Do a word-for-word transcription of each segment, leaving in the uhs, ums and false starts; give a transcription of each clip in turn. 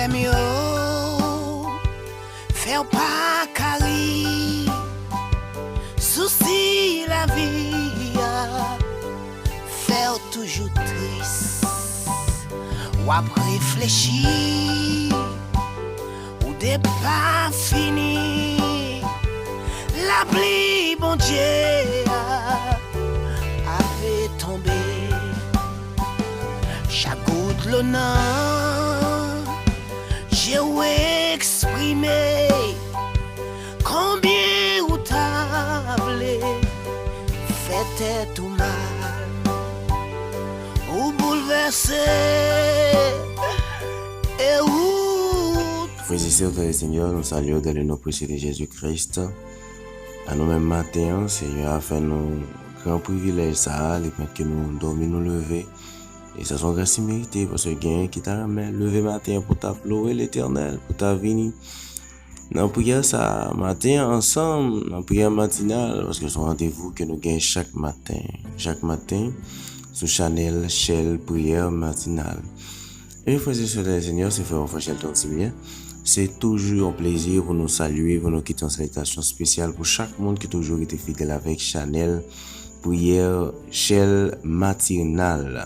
Yo, fè w pa ka ri. Sousi lavi a fè w toujou tris. W ap reflechi, ou depafini. Lapli Bondye a ape tonbe. Chak gout dlo nan je w eksprime konbyen ou ta vle fè tèt ou mal. Ou boulvèse e ou... Frères et sœurs dans le Seigneur, nous saluons dans le nom précieux de Jésus-Christ. A nou menm maten an, Senyè a fè nou gran privilèj sa a, li pèmèt ke nou dòmi, nou leve. E sa se yon gras imerite, paske genyen ki ta renmen leve maten an pou ta ap lowe Letènèl, pou ta vini nan priyè sa a, maten an ansanm, nan priyè matinal, paske se yon randevou ke nou gen chak maten. Chak maten, sou chanèl Shell Priyè Matinal. E frères et sœurs dans le Seigneur, se frè w, frè Shelton Simien. Se toujou yon plezi pou nou salye, pou nou kite yon salitasyon espesyal pou chak moun ki toujou rete fidèl avèk chanèl priyè Shell Matinal.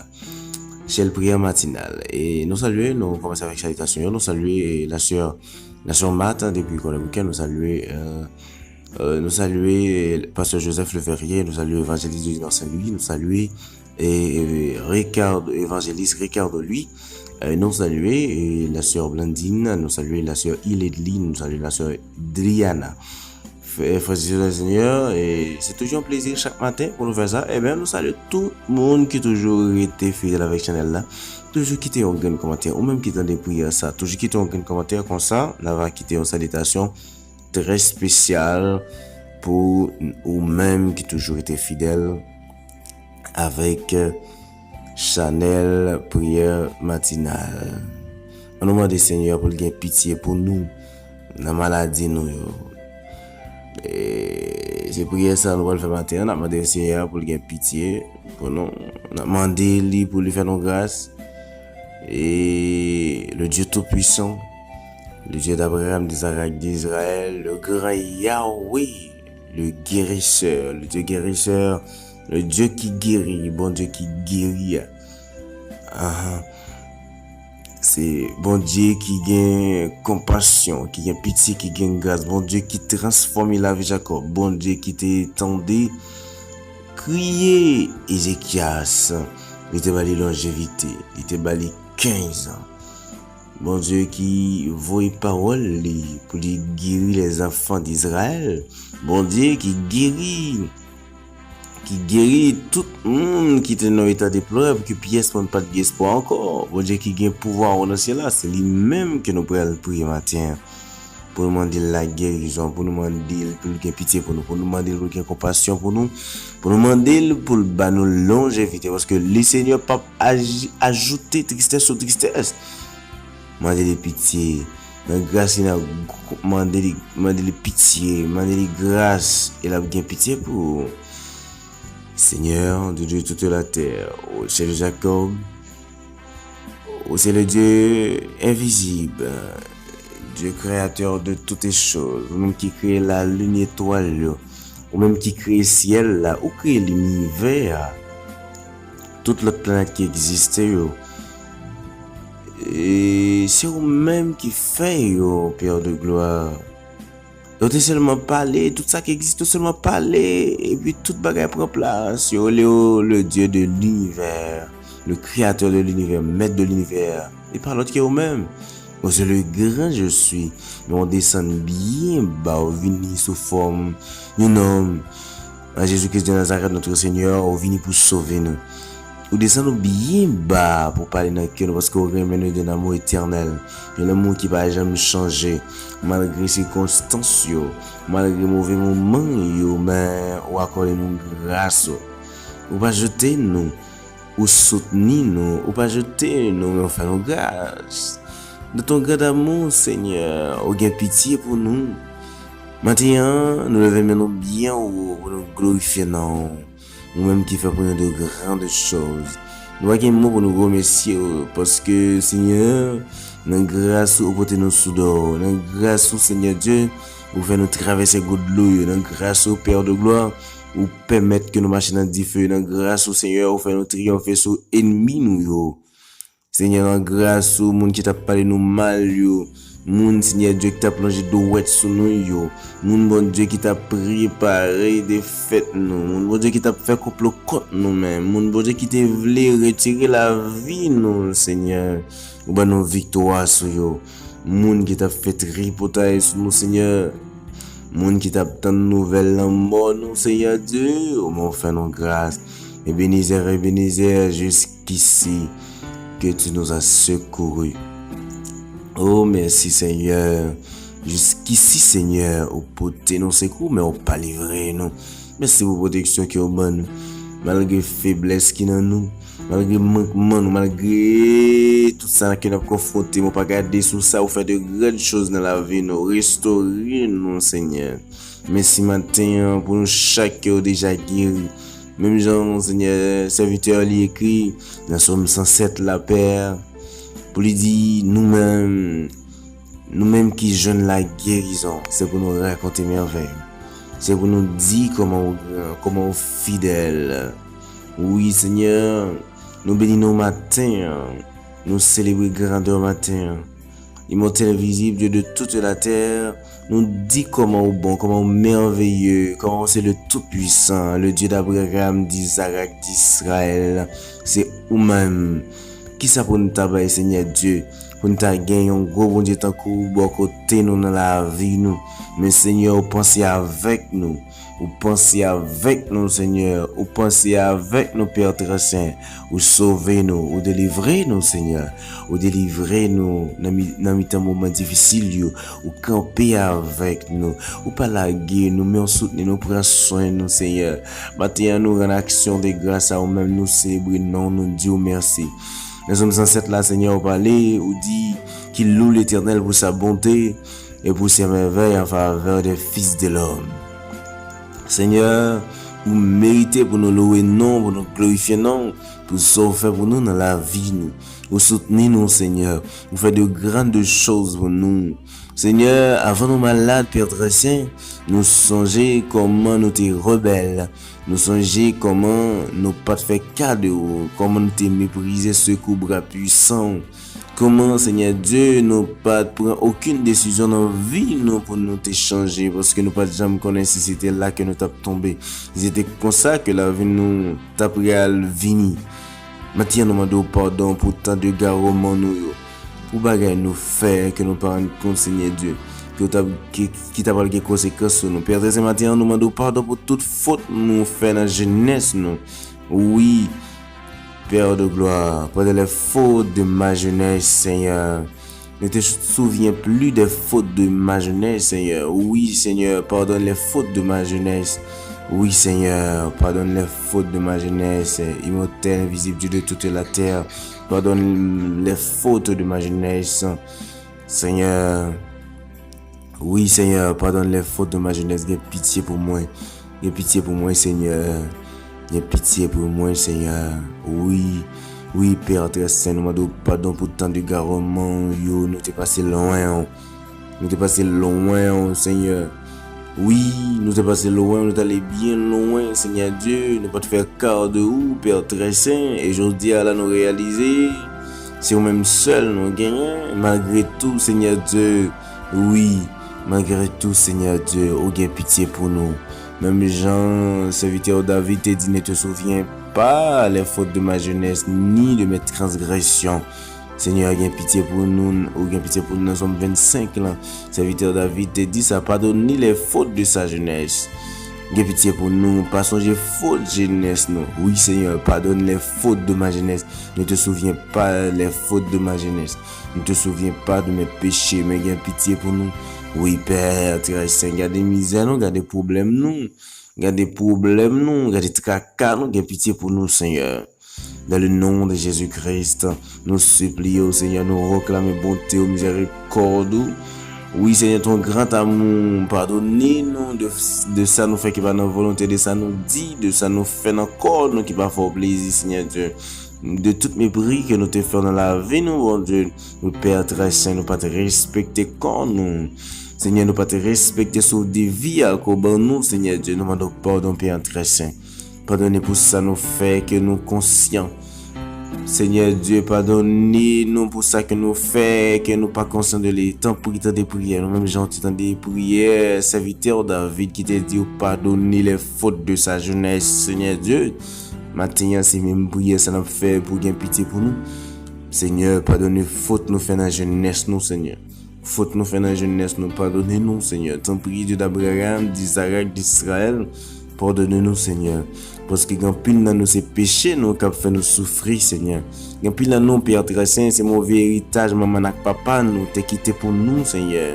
Shell Priyè Matinal. E nou salye, nou kòmanse avèk salitasyon yo. Nou salye, e, la sè, la sè Marthe depi Kòlèbouke. Nou salye, e, e, nou salye, e, pastè Joseph Leverrier. Nou salye evanjelis Dieudonné Saint-Louis. Nou salye, e, e, Ricardo, evanjelis Ricardo Louis. E, nou salye, e, la sè Blandine. Nou salye la sè Iledly. Nou salye la sè Driana. Frè, frè e sè nan Senyè, e se toujou yon plezi chak maten pou nou fè sa. Ebyen, nou salye tout moun ki toujou rete fidèl avèk chanèl la. Toujou kite yon grenn kòmantè. Ou menm ki tande priyè sa, toujou kite yon grenn kòmantè, konsa n a va kite yon salitasyon trè espesyal pou ou menm ki toujou rete fidèl avèk chanèl priyè matinal. Ann nou mande Senyè pou l gen pitye pou nou nan maladi nou yo. E se priyè sa nou pral fè maten an. N ap mande Senyè a pou l gen pitye pou nou. N ap mande li pou li fè nou gras. E le Dieu Tout-Puissant, le Dieu d'Abraham, d'Isaac, d'Israël, le grand Yahweh, le guérisseur, le Dieu guérisseur, le Dieu qui guérit, Bondye ki geri a. Ahan. Se Bondye ki gen konpasyon, ki gen pitye, ki gen gras. Bondye ki transfòme lavi Jakòb. Bondye ki te tande kriye Ezekyas. Li te ba li lonjevite. Li te ba li kenz an. Bondye ki voye pawòl li pou li geri les enfants d'Israël. Bondye ki geri, ki geri tout moun ki te nan eta deplorab, ke pyès moun pa t gen espwa ankò. Bondye ki gen pouvwa nan syèl la, se li menm ke nou pral priye maten an. Pou nou mande l lagerizon, pou nou mande l pou l gen pitye pou nou, pou nou mande l pou l gen konpasyon pou nou, pou nou mande l pou l ba nou lonjevite, paske le Senyè p ap aj-, ajoute tristès sou tristès. Mande li pitye. Nan gras li, nan g-, mande li, mande li pitye, mande li gras, e l ap gen pitye pou ou. Seigneur de Dieu toute la terre, rocher de Jacob, ou se le Dieu invisible, Dieu créateur de toutes choses, ou menm ki kreye lalin, etwal yo, ou menm ki kreye syèl la, ou kreye linivè a, tout lòt planèt ki egziste yo. E se ou menm ki fè yo, Père de gloire. Yo te sèlman pale, tout sa ki egziste, yo sèlman pale, epi tout bagay pran plas yo. Yo rele yo le Dieu de l'univers, le créateur de l'univers, maître de l'univers. E pa lòt ke ou menm. Ou se le grand je suis. Men ou desann byen ba, ou vini sou fòm yon nonm. An Jezi Kris de Nazarèt, notre Seigneur, ou vini pou sove nou. Ou desann ou byen ba pou pale nan kè nou, paske ou renmen nou d'un amour éternel, yon lanmou ki pa janm chanje, malgre sikonstans yo, malgre move moman yo, men ou akòde nou gras ou. Ou pa jete nou, ou soutni nou, ou pa jete nou, men ou fè nou gras. Dans ton grand amour, Seigneur, ou gen pitye pou nou. Maten an, nou leve men nou byen wo pou nou glorifye non ou. Ou menm ki fè pou nou de grandes choses. Nou pa gen mo pou nou remèsye w, paske, Senyè, nan gras ou, ou pote nou sou do w. Nan gras ou, Senyè Dye, ou fè nou travèse gwo dlo yo. Nan gras ou, Pè de glwa, ou pèmèt ke nou mache nan dife. Nan gras ou, Senyè, ou fè nou triyonfe sou ènmi nou yo. Senyè, nan gras ou, moun ki t ap pale nou mal yo, moun, Senyè Dye, ki t ap lonje dwèt sou nou yo, moun, Bondye, ki t ap prepare defèt nou, moun, Bondye, ki t ap fè konplo kont nou menm, moun, Bondye, ki te vle retire lavi nou, Senyè, ou ban nou viktwa sou yo, moun ki t ap fè tripotay sou nou, Senyè, moun ki t ap tann nouvèl lanmò nou, Senyè Dye, ou ban fè nou gras. Ebenezer, Ebenezer, jusqu'ici que tu nous as secourus. Oh, mèsi, Senyè. Jiskisi, Senyè, ou pote nou sekou, men ou pa livre nou. Mèsi pou pwoteksyon ke ou ban nou. Malgre feblès ki nan nou, malgre mankman nou, malgre tout sa ke n ap konfwonte, men ou pa gade sou sa, ou fè de grann choz nan lavi nou. Restore nou, Senyè. Mèsi maten an pou nou chak ke ou deja geri. Menm jan, Senyè, sèvitè li ekri nan Sòm san sèt la, Pè, pou li di, nou menm, nou menm ki jwenn lagerizon, se pou nou rakonte mèvèy. Se pou nou di kòman ou gran, kòman ou fidèl. Wi, Senyè, nou beni nou maten an. Nou selebre grandè maten an. Imòtèl, envizib, Dye de toute la terre, nou di kòman ou bon, kòman ou mèveye, kòman ou se le Tout-Puissant, le Dieu d'Abraham, d'Isaac, d'Israël. Se ou menm. Kisa pou n ta bay, Senyè Dye, pou n ta gen yon gwo Bondye tankou ou bò kote nou nan lavi nou? Men, Senyè, ou panse avèk nou. Ou panse avèk nou, Senyè. Ou panse avèk nou, Pè Trè Sen. Ou sove nou, ou delivre nou, Senyè. Ou delivre nou nan mi-, nan mitan moman difisil yo. Ou kanpe avèk nou. Ou pa lage nou, men ou soutni nou, pran swen nou, Senyè. Maten an, nou rann aksyon de gras a ou menm, nou selebre non w, nou di w mèsi. Nan Sòm san sèt la, Senyè, ou pale, ou di, qu'il loue l'Éternel pour sa bonté et pour ses merveilles en faveur des fils de l'homme. Senyè, ou merite pou nou louwe non w, pou nou glorifye non w, pou sa w fè pou nou nan lavi nou. Ou soutni nou, Senyè. Ou fè de grann de choz pou nou. Senyè, avan nou malad, Pè Trè Sen, nou sonje kòman nou te rebèl. Nou sonje kòman nou pa t fè ka de ou, kòman nou te meprize sekou bra pwisan w. Kòman, Senyè Dye, nou pa t pran okenn desizyon nan vi nou pou nou te chanje, paske nou pa t janm konnen si se te la ke nou t ap tonbe, si se te konsa ke lavi nou t ap pral vini. Maten an, nou mande w padon pou tan de gawoman nou yo, pou bagay nou fè ke nou pa rann kont, Senyè Dye, ke w t ap, ki, ki ta pral gen konsekans sou nou. Pè Trè Sen, maten an, nou mande w padon pou tout fot nou fè nan jenès nou. Wi, Père de gloire, pardonne les fautes de ma jeunesse, Seigneur. Ne te souviens plus des fautes de ma jeunesse, Seigneur. Oui, Seigneur, pardonne les fautes de ma jeunesse. Oui, Seigneur, pardonne les fautes de ma jeunesse. Immortel, invisible Dieu de toute la terre, pardonne les fautes de ma jeunesse. Seigneur, wi, Senyè, pardonne les fautes de ma jeunesse. Gen pitye pou mwen. Gen pitye pou mwen, Senyè. Gen pitye pou mwen, Senyè. Wi, wi, Pè Trè Sen, nou mande w padon pou tan de gawoman yo, nou te pase lwen w. Nou te pase lwen w, Senyè. Wi, nou te pase lwen w, nou t ale byen lwen, Senyè Dye. Nou pa t fè ka de ou, Pè Trè Sen. E jodi a la, nou reyalize se ou menm sèl nou genyen. Malgre tou, Senyè Dye, wi, malgre tou, Senyè Dye, ou gen pitye pou nou. Menm jan sèvitè w David te di, ne te souviens pas les fautes de ma jeunesse, ni de mes transgressions. Senyè, gen pitye pou nou, ou gen pitye pou nou nan Sòm vennsenk lan. Sèvitè David te di sa, pardonne les fautes de sa jeunesse. Gen pitye pou nou, pa sonje fot jenès nou. Wi, Senyè, pardonne les fautes de ma jeunesse. Ne te souviens pas les fautes de ma jeunesse. Ne te souviens pas de mes péchés, men gen pitye pou nou. Wi, Pè Trè Sen, gade mizè nou, gade pwoblèm nou. Gade pwoblèm nou, gade traka nou, gen pitye pou nou, Senyè. Dans le nom de Jésus-Christ, nou sipliye w, Senyè, nou reklame bonte w, mizèrikòd ou. Wi, Senyè, ton grand amour, padone nou de, de sa nou fè ki pa nan volonte, de sa nou di, de sa nou fè nan kò nou ki pa fè w plezi, Senyè Dye. de tout mepri ke nou te fè nan lavi nou, Bondye. Wi, Pè trè sen, nou pa t respekte kò nou. Senyè, nou pa t respekte souf de vi a ke w ban nou, Senyè Dye. Nou mande w padon, Pè trè sen. Padone pou sa nou fè ke nou konsyan. Senyè Dye, padone nou pou sa ke nou fè, ke nou pa konsyan de li. Tanpri, tande priyè nou, menm jan w te tande priyè sèvitè David ki te di w, pardonner les fautes de sa jeunesse, Senyè Dye. Maten an, se menm priyè sa n ap fè pou w gen pitye pou nou. Senyè, padone fot nou fè nan jenès nou, Senyè. Fot nou fè nan jenès nou, padone nou, Senyè. Tanpri, Dye d'Abraham, d'Izarak, d'Izrayèl, padone nou, Senyè. Paske gen anpil nan nou se peche nou k ap fè nou soufri, Senyè. Gen anpil nan nou, Pè trè sen, se move eritaj manman n ak papa nou te kite pou nou, Senyè.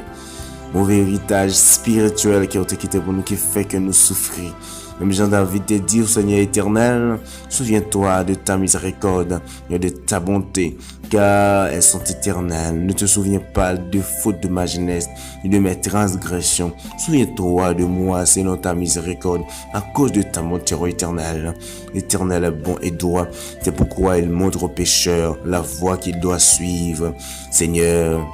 Move eritaj espirityèl ke w te kite pou nou ki fè ke nou soufri. Menm jan David te di w, Senyè Etènèl, souviens-toi de ta miséricorde et de ta bonté, car elles sont éternelles. Ne te souviens pas de faute de ma jeunesse, ni de mes transgressions. Souviens-toi de moi selon ta miséricorde, à cause de ta bonté, ô Éternel. L'Éternel est bon et droit. C'est pourquoi il montre au pécheur la voie qu'il doit suivre. Seigneur,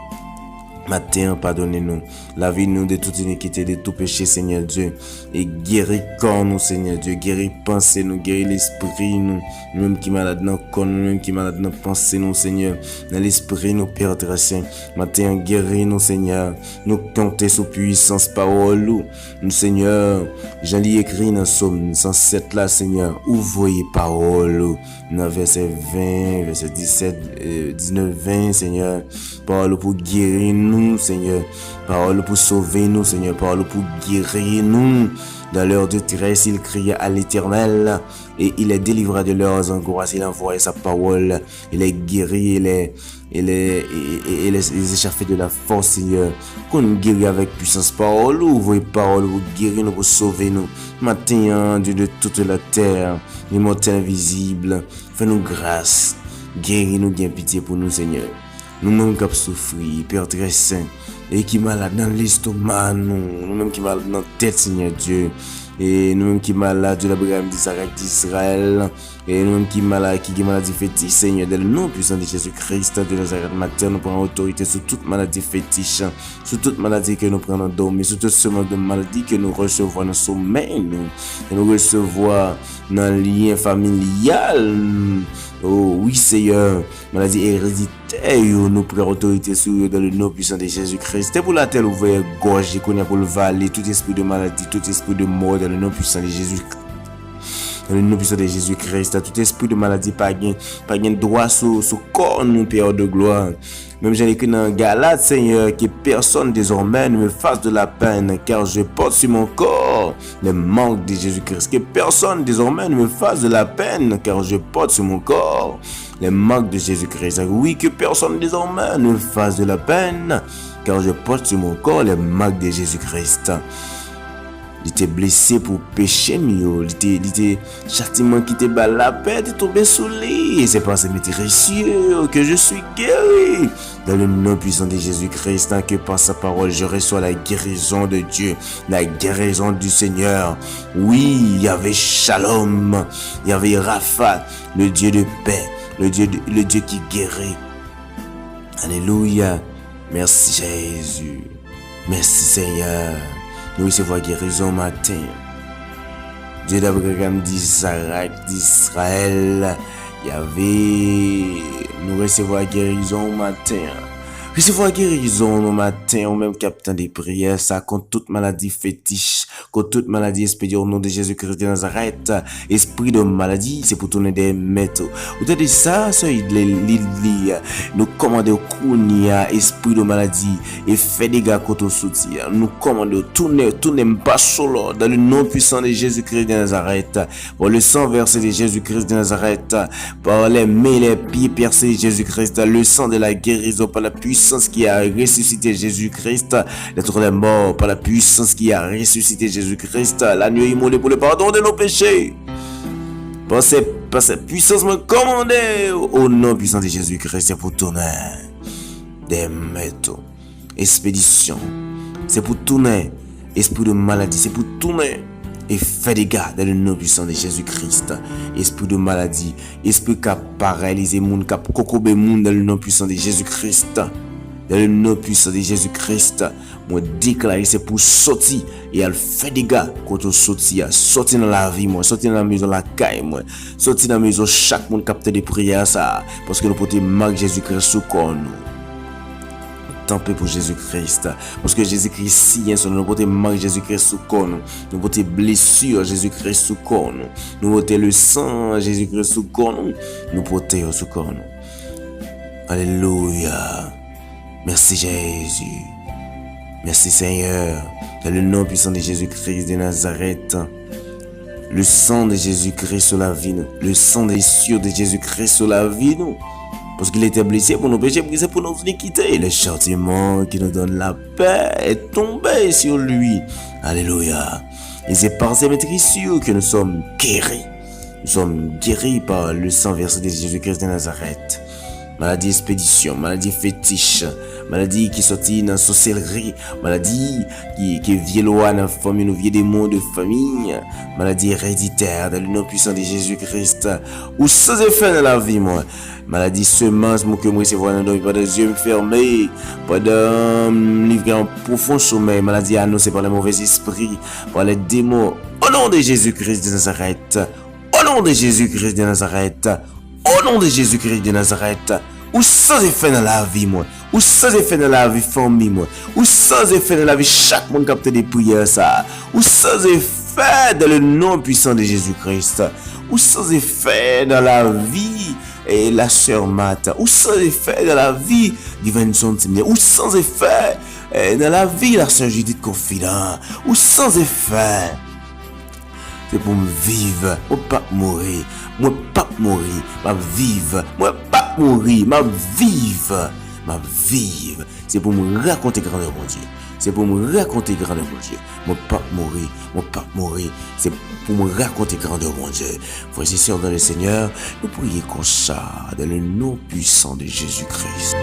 maten an, padone nou. Lavi nou de tout inikite, de tout peche, Senyè Dye. E geri kò nou, Senyè Dye. Geri panse nou, geri lespri nou. Nou menm ki malad nan kò nou, nou menm ki malad nan panse nou, Senyè. Nan lespri nou, Pè trè sen. Maten an, geri nou, Senyè. Nou konte sou pwisans pawòl ou. Nou, Senyè, jan li ekri nan Sòm san sèt la, Senyè, ou voye pawòl ou nan vèsè ven, vèsè disèt, eh, diznèf, ven, Senyè. Pawòl ou pou geri nou, Senyè. Pawòl ou pou sove nou, Senyè. Pawòl ou pou geri nou. Dans leur détresse, ils crient à l'Éternel et il les délivra de leurs angoisses. Il envoie sa parole, il les guérit, il les, il les, il, il, il les échappe de la force, Senyè. Konn geri avèk pwisans pawòl ou, voye pawòl ou pou geri nou, pou sove nou. Maten an, Dieu de toute la terre, l'Immortel invisible, fè nou gras, geri nou, gen pitye pou nou, Senyè. Nou menm k ap soufri, Pè trè sen, e ki malad nan lestoma nou, nou menm ki malad nan tèt, Senyè Dye, e nou menm ki malad, Dye d'Abraham, d'Izarak, d'Izrayèl, e nou menm ki malad, ki gen maladi fetich, Senyè, dans le nom puissant de Jésus-Christ de Nazareth, maten, nou pran otorite sou tout maladi fetich, sou tout maladi ke nou pran nan dòmi, sou tout semans de maladi ke nou resevwa nan somèy nou, ke nou resevwa nan lyen familyal nou. O wi, Senyè, maladi ereditè yo, nou pran otorite sou yo dans le nom puissant de Jésus-Christ. Se pou latè l ouvè gòj li kounye a pou l vale tout espri de maladi, tout espri de mò dans le nom puissant de Jésus. Dans le nom puissant de Jésus-Christ, tout espri de maladi pa gen, pa gen dwa sou, sou kò nou, Pè de glwa. Menm jan li ekri nan Galat, Senyè, que personne désormais ne me fasse de la peine, car je porte sur mon corps les marques de Jésus-Christ. Que personne désormais ne me fasse de la peine, car je porte sur mon corps les marques de Jésus-Christ. Oui, que personne désormais ne me fasse de la peine, car je porte sur mon corps les marques de Jésus-Christ. Li te blese pou peche m yo. Li te, li te, chatiman ki te ba l lapè te tonbe sou li. Et c'est par ses meurtrissures que je suis guéri. Dans le nom puissant de Jésus-Christ, hein, que par sa parole, je reçois la guérison de Dieu, la guérison du Seigneur. Oui, Yahvé Shalom, Yahvé Rapha, le Dieu de paix, le Dieu de, le Dieu qui guérit. Alelouya. Mèsi, Jezi. Mèsi, Senyè. Nou resevwa gerizon maten. Dye d'Abraham, d'Izarak, d'Izrayèl, Yahvé, nou resevwa gerizon maten. Resevwa gerizon nou maten, ou menm k ap tande priyè sa, kont tout maladi fetich, kont tout maladi espri, o non de Jezi Kris de Nazarèt. Espri de maladi, se pou tounen dèyè mèt ou. Ou tande sa, sè Idley, li, li, nou kòmande w kounye a, espri de maladi, e fè dega kote w soti a. Nou kòmande w tounen, tounen m pa solo, dans le nom puissant de Jésus-Christ de Nazareth, par le sang versé de Jésus-Christ de Nazareth, par les mains et les pieds percés de Jésus-Christ, le sang de la guérison, par la puissance qui a ressuscité Jésus-Christ d'entre les morts, par la puissance qui a ressuscité Jésus-Christ, l'agneau immolé pour le pardon de nos péchés. Par cette, par cette puissance, mwen kòmande w, o non pwisan de Jezi Kris, se pou tounen dèyè mèt ou. Espedisyon, se pou tounen. Espri de maladi, se pou tounen. et fais dégâts dans le nom puissant de Jésus-Christ. Espri de maladi, espri k ap paralize moun, k ap kokobe moun, dans le nom puissant de Jésus-Christ. Dans le nom puissant de Jésus-Christ, mwen deklare se pou w soti e al fè dega kote w soti a. Soti nan lavi mwen, soti nan mezon lakay mwen, soti nan mezon chak moun k ap tande priyè sa a, paske nou pote mak Jezikri sou kò nou. Tanpe pou Jezikri, paske Jezikri siyen sou nou, nou pote mak Jezikri sou kò nou, nou pote blesi Jezikri sou kò nou, nou pote le san Jezikri sou kò nou, nou pote yo sou kò nou. Alelouya. Merci Jésus. Merci Seigneur. Dans le nom puissant de Jésus-Christ de Nazareth. Le sang de Jésus-Christ sur la vie nou. Le sang de sûr de Jésus-Christ sur la vie nou. Parce qu'il était blessé pour nos péchés, brisé pour nos iniquités. Le châtiment qui nous donne la paix est tombé sur lui. Alléluia. Et c'est par ses meurtrissures que nous sommes guéris. Nous sommes guéris par le sang versé de Jésus-Christ de Nazareth. Maladi espedisyon, maladi fetich, maladi ki soti nan soselri, maladi ki, ki vye lwa nan fanmi nou, vye demon de fanmi, maladi ereditè, dans le nom puissant de Jésus-Christ. Ou sans effet nan lavi mwen. Maladi semans mwen ke mwen resevwa nan dòmi pandan zye m fèmen, pandan m livre an pwofon somèy, maladi anonse pa lè movèz espri, pa lè demon. O non de Jezikri de Nazarèt. O non de Jezikri de Nazarèt. O non de Jezikri de Nazarèt. Ou sans effet nan lavi mwen. Ou sans effet nan lavi fanmi mwen. Ou sans effet nan lavi chak moun k ap tande priyè sa a. Ou sans effet dans le nom puissant de Jésus-Christ. Ou sans effet nan lavi, eh, la sè Martha. Ou sans effet dans la vie Divinson Timnè. Ou sans effet, eh, dans la vie la sè Judith Confident. Ou sans effet. Se pou m viv. Mwen p ap mouri. Mwen p ap mouri. M ap viv. Mwen p ap mouri. M ap viv. M ap viv. Se pou m rakonte grandè Bondye. Se pou m rakonte grandè Bondye. Mwen p ap mouri. Mwen p ap mouri. Se pou m rakonte grandè Bondye. Frères et sœurs dans le Seigneur, nou priye konsa, dans le nom puissant de Jésus-Christ.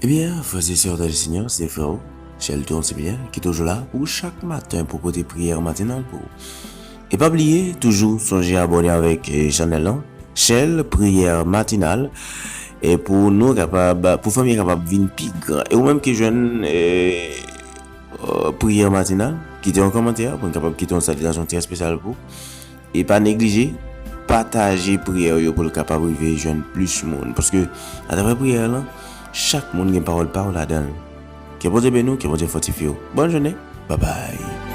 Ebyen, frères et sœurs dans le Seigneur, se frè w, Shelton Similyè, ki toujou la pou chak maten pou pote priyè matinal pou ou. E pa bliye, toujou sonje abòne avèk, eh, chanèl lan, Shell Priyè Matinal, e pou nou kapab, pou fanmi an kapab vin pi gran. E ou menm ki jwenn, eh, eh, priyè matinal, kite yon kòmantè pou n kapab kite yon salitasyon trè espesyal pou ou. E pa neglije pataje priyè yo pou l kapab rive jwenn plis moun. Paske, atravè priyè lan, chak moun gen pawòl pa yo ladan l. Ke Bondye beni w, ke Bondye fòtifye w. Bòn jounen. Babay.